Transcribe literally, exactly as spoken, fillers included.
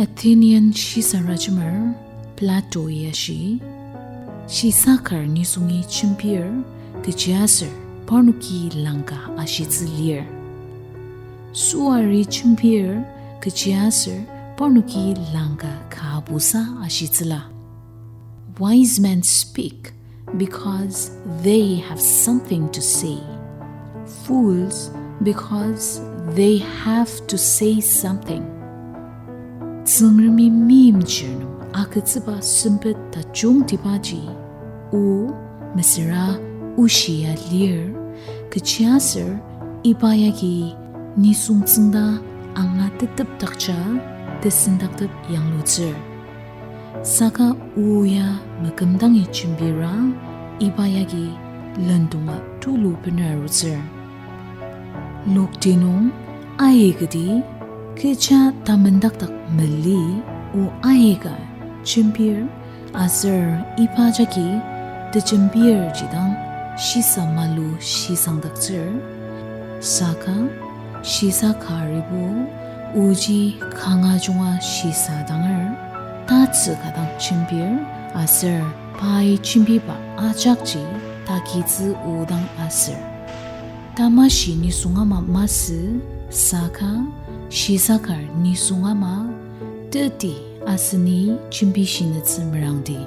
Athenian shisarajemer Plato-i ashi, shisakar nisungi jembir kechiaser parnoki langka ashitsü lir. Süari jembir kechiaser parnoki langka ka busa ashitsüla. Wise men speak because they have something to say. Fools, because they have to say something. Tsüngremi meimchir nung agütsüba sempet tajungtibaji, o mesüra oshia lir, kechiaser iba yagi nisung tsüngda angatetepdakja tesendaktep yanglutsür. Saka o ya mekümdangi jembira, iba yagi lendonga tulu bener arutsür. Lokti nung aikati kecha tamendakdak mali, o aika jembir aser iba jagi tejembirji dang shisa malu shisangdaktsür. Saka shisa karibo oji kanga junga shisa danger, tatsü ka dang jembir aser pai jembiba ajakji takitsü o dang aser. Tamashi nisung ama masü, saka shisakar nisung ama teti aseni jembi shinütsü merangdi.